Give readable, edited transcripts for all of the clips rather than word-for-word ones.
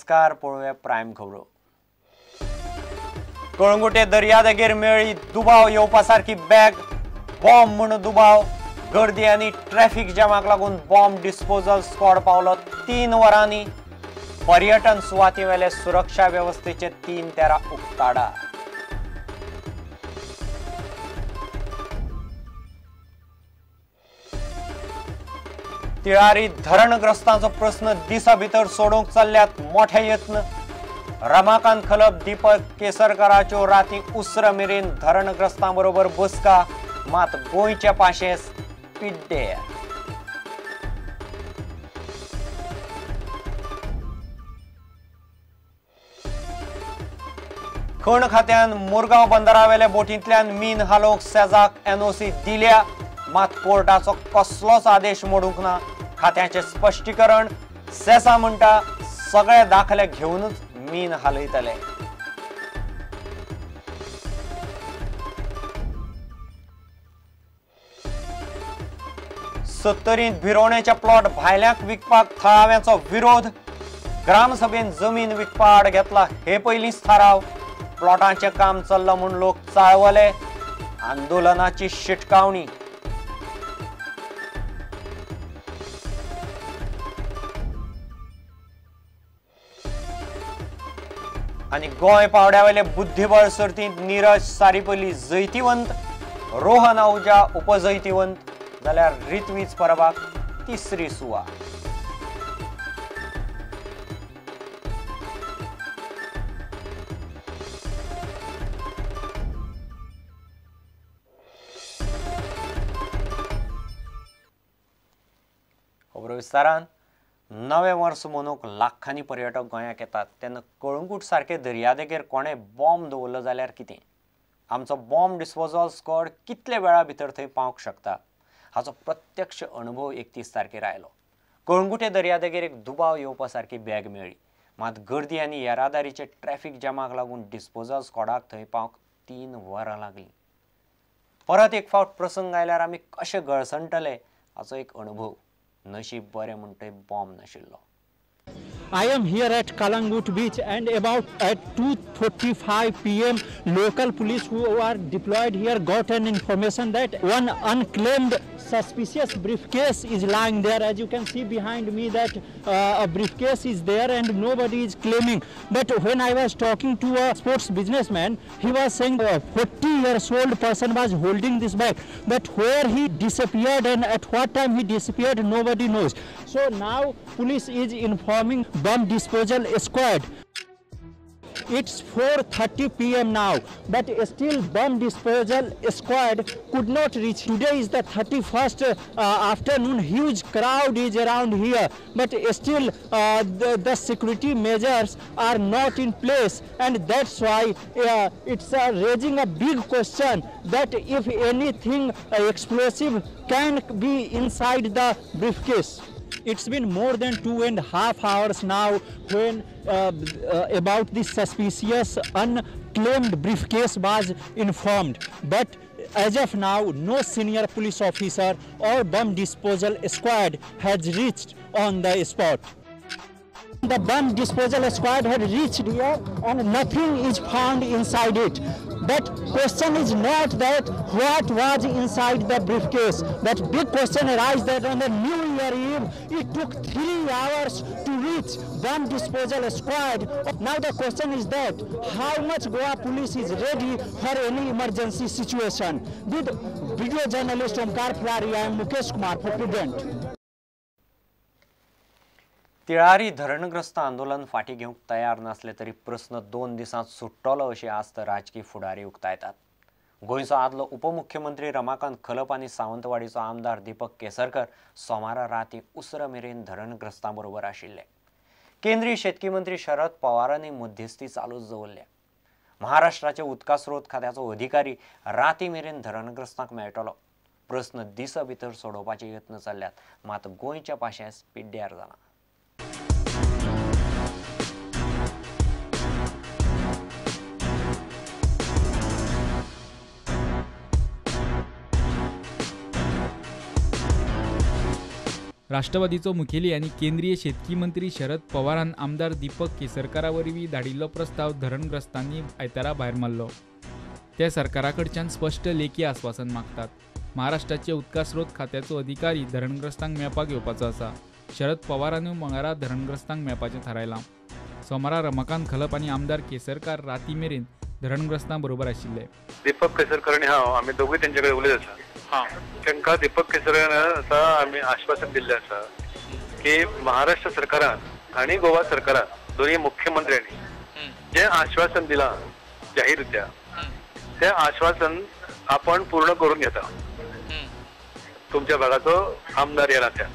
नमस्कार, पळोवया प्रायम खबरो। कळंगुटे दर्यादेगेर मेळ्ळी दुबाव येवपा सारकी बॅग, बॉम्ब म्हूण दुबाव। गर्दी आनी ट्रॅफिक जॅमाक लागून बॉम्ब डिस्पोजल स्क्वॉड पावलो 3 वरांनी। पर्यटन सुवातीवेले सुरक्षा वेवस्थेचे 3-13 उक्ताडा। तिळारी धरणग्रस्तांचो प्रस्न दिसा भितर सोडोवंक चल्ल्यात मोठे यत्न। रमाकांत खलप, दीपक केसरकराच्यो राती उसरा मेरेन धरणग्रस्तां बरोबर बसका, मात गोंयच्या पाशेस पिड्डे। खण खात्यान मुरगांव बंदरावेल्या बोटींतल्यान मीन हालोवंक सेजाक एनओसी दिल्या, मात कोर्टाचो कसलोच आदेश मोडूंक ना। खात्याचें स्पश्टीकरण, सेसा म्हणटा सगळे दाखले घेवनूच मीन हालयतले। सत्तरींत भिरोण्याचे प्लॉट भायल्यांक विकपाक थळाव्यांचो विरोध। ग्रामसभेन जमीन विकपा आड घेतला हे पयलींच थाराव। प्लॉटांचें काम चल्लां म्हूण लोक चाळवले, आंदोलनाची शिटकावणी। आनी गोंय पावड्यावेले बुद्धिबळ सर्तींत नीरज सारीपल्ली जैतिवंत, रोहन आहुजा उपजैतिवंत, जाल्यार ऋत्विज परबाक तिसरी सुवात। खबरो विस्तारान। नवें वर्स मनोवंक लाखांनी पर्यटक गोंयाक येतात तेन्ना कळंगूट सारके दर्यादेगेर कोणें बॉम्ब दवरलो जाल्यार कितें? आमचो बॉम्ब डिस्पोजल स्क्वॉड कितले वेळा भितर थंय पावंक शकता हाचो प्रत्यक्ष अणभव 31 तारखेर आयलो। कळंगुटे दर्यादेगेर एक दुबाव येवपा सारकी बॅग मेळ्ळी, मात गर्दी आनी येरादारीचे ट्रॅफिक जॅमाक लागून डिस्पोजल स्क्वॉडाक थंय पावंक 3 वरां लागलीं। परत एक फावट प्रसंग आयल्यार आमी कशे गळसणटले हाचो एक अणभव। नशीब बरें म्हूण थंय बॉम्ब नाशिल्लो। I am here at Calangute beach and about at 2:45 p.m. local police who are deployed here got an information that one unclaimed suspicious briefcase is lying there. As you can see behind me that a briefcase is there and nobody is claiming. But when I was talking to a sports businessman, he was saying a 40 years old person was holding this bag, but where he disappeared and at what time he disappeared nobody knows. So now police is informing bomb disposal squad. It's 4:30 p.m. now, but still bomb disposal squad could not reach. Today is the 31st afternoon. Huge crowd is around here, but still the security measures are not in place, and that's why it's raising a big question that if anything explosive can be inside the briefcase. It's been more than 2.5 hours now when about this suspicious unclaimed briefcase was informed. But as of now, no senior police officer or bomb disposal squad has reached on the spot. The bomb disposal squad had reached here and nothing is found inside it. But question is not that what was inside the briefcase. But big question arises that on the New Year Eve, it took 3 hours to reach bomb disposal squad. Now the question is that how much Goa police is ready for any emergency situation. With video journalist Omkar Fulari, I am Mukesh Kumar for Prudent. Tillari धरणग्रस्त आंदोलन फाटी घेवंक तयार नासले तरी प्रस्न 2 दिसांत सुट्टलो अशी आस्त राजकी फुडारी उक्तायतात। गोंयचो आदलो उपमुख्यमंत्री रमाकांत खलप आनी सावंतवाडीचो आमदार दीपक केसरकर सोमारा राती उसरा मेरेन धरणग्रस्तां बरोबर आशिल्ले। केंद्रीय शेतकी मंत्री शरद पवारांनी मध्यस्थी चालूच दवरल्या। महाराष्ट्राचे उदका स्रोत खात्याचो अधिकारी राती मेरेन धरणग्रस्तांक मेळटलो। प्रस्न दिसा भितर सोडोवपाचे यत्न चल्ल्यात, मात गोंयच्या पाशेंस पिड्ड्यार जाला। राष्ट्रवादीचो मुखेली आनी केंद्रीय शेतकी मंत्री शरद पवारान आमदार दीपक केसरकारा वरवीं धाडिल्लो प्रस्ताव धरणग्रस्तांनी आयतारा भायर मारलो. ते सरकारा कडच्यान स्पश्ट लेखी आस्वासन मागतात. महाराष्ट्राचे उदका स्रोत खात्याचो अधिकारी धरणग्रस्तांक मेळपाक येवपाचो आसा. शरद पवारानूय मंगळारा धरणग्रस्तांक मेळपाचें थारायलां. सोमारा रमाकांत खलप आनी आमदार केसरकार राती मेरेन धरणग्रस्तां बरोबर आशिल्ले. दीपक केसरकर आनी हांव आमी दोगूय तेंचे कडेन उलयत आसा. तांकां दीपक केसरकर आसा आमी आश्वासन दिल्लें आसा की महाराष्ट्र सरकारान आनी गोवा सरकारान दोनूय मुख्यमंत्र्यांनी जें आश्वासन दिलां जाहीररित्या तें आश्वासन आपण पूर्ण करून घेता तुमच्या भागाचो आमदार ह्या नात्यान,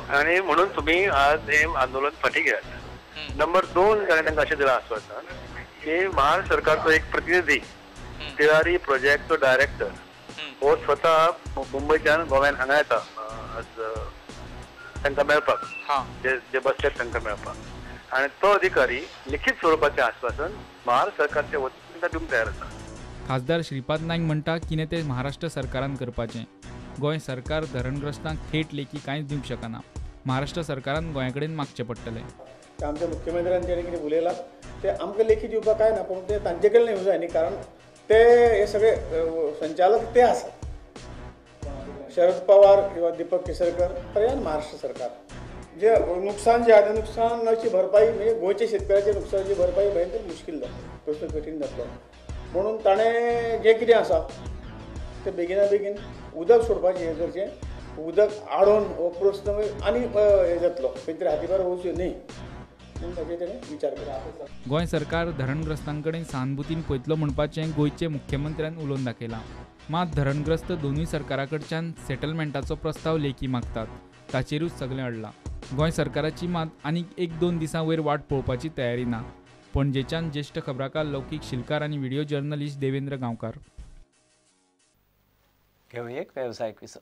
आनी म्हणून तुमी आज हें आंदोलन फाटीं घेयात. नंबर 2 ताणें तांकां अशें दिलां आश्वासन की महाराष्ट्र सरकारचो एक प्रतिनिधी तिळारी प्रोजेक्टचो डायरेक्टर हो स्वता मुंबयच्यान गोव्यान हांगा येता आज तांकां मेळपाक, जे बसल्यात तांकां मेळपाक, आनी तो अधिकारी लिखीत स्वरुपाचें आश्वासन महाराष्ट्र सरकारच्या वतीन तांकां दिवंक तयार आसा. खासदार श्रीपाद नायक म्हणटा कितें तें महाराष्ट्र सरकारान करपाचें. गोंय सरकार धरणग्रस्तांक थेट लेखी कांयच दिवंक शकना. महाराष्ट्र सरकारान गोंया कडेन मागचें पडटलें. आमच्या मुख्यमंत्र्यांनी कितें उलयलां तें आमकां लेखी दिवपाक कांय ना, पूण तें तांचे कडल्यान येवंक जाय न्ही, कारण ते हे सगळे संचालक ते आसात. शरद पवार किंवा दीपक केसरकर पर्यान महाराष्ट्र सरकार जे नुकसान जे आहा तें नुकसानाची भरपाई म्हणजे गोंयच्या शेतकऱ्याच्या नुकसानाची भरपाई भयंकर मुश्कील जाता, प्रस्न कठीण जातलो. म्हणून ताणें जें कितें आसा तें बेगिना बेगीन उदक सोडपाचें हें करचें, उदक आडोवन हो प्रस्न आनी हें जातलो, खंय तरी हातीभार वचचो न्ही म्हणून ताचेर ताणें विचार करचो. गोंय सरकार धरणग्रस्तां कडेन सहानुभूतीन पळयतलो म्हणपाचें गोंयचे मुख्यमंत्र्यान उलोवन दाखयलां. मात धरणग्रस्त दोनूय सरकारा कडच्यान सेटलमेंटाचो प्रस्ताव लेखी मागतात, ताचेरूच सगळें अडलां. गोंय सरकाराची मात आनीक 1-2 दिसां वयर वाट पळोवपाची तयारी ना. पणजेच्यान ज्येष्ठ खबराकार लौकीक शिलकार आनी व्हिडिओ जर्नलिस्ट देवेंद्र गांवकार. घेवया एक वेवसायीक विसव.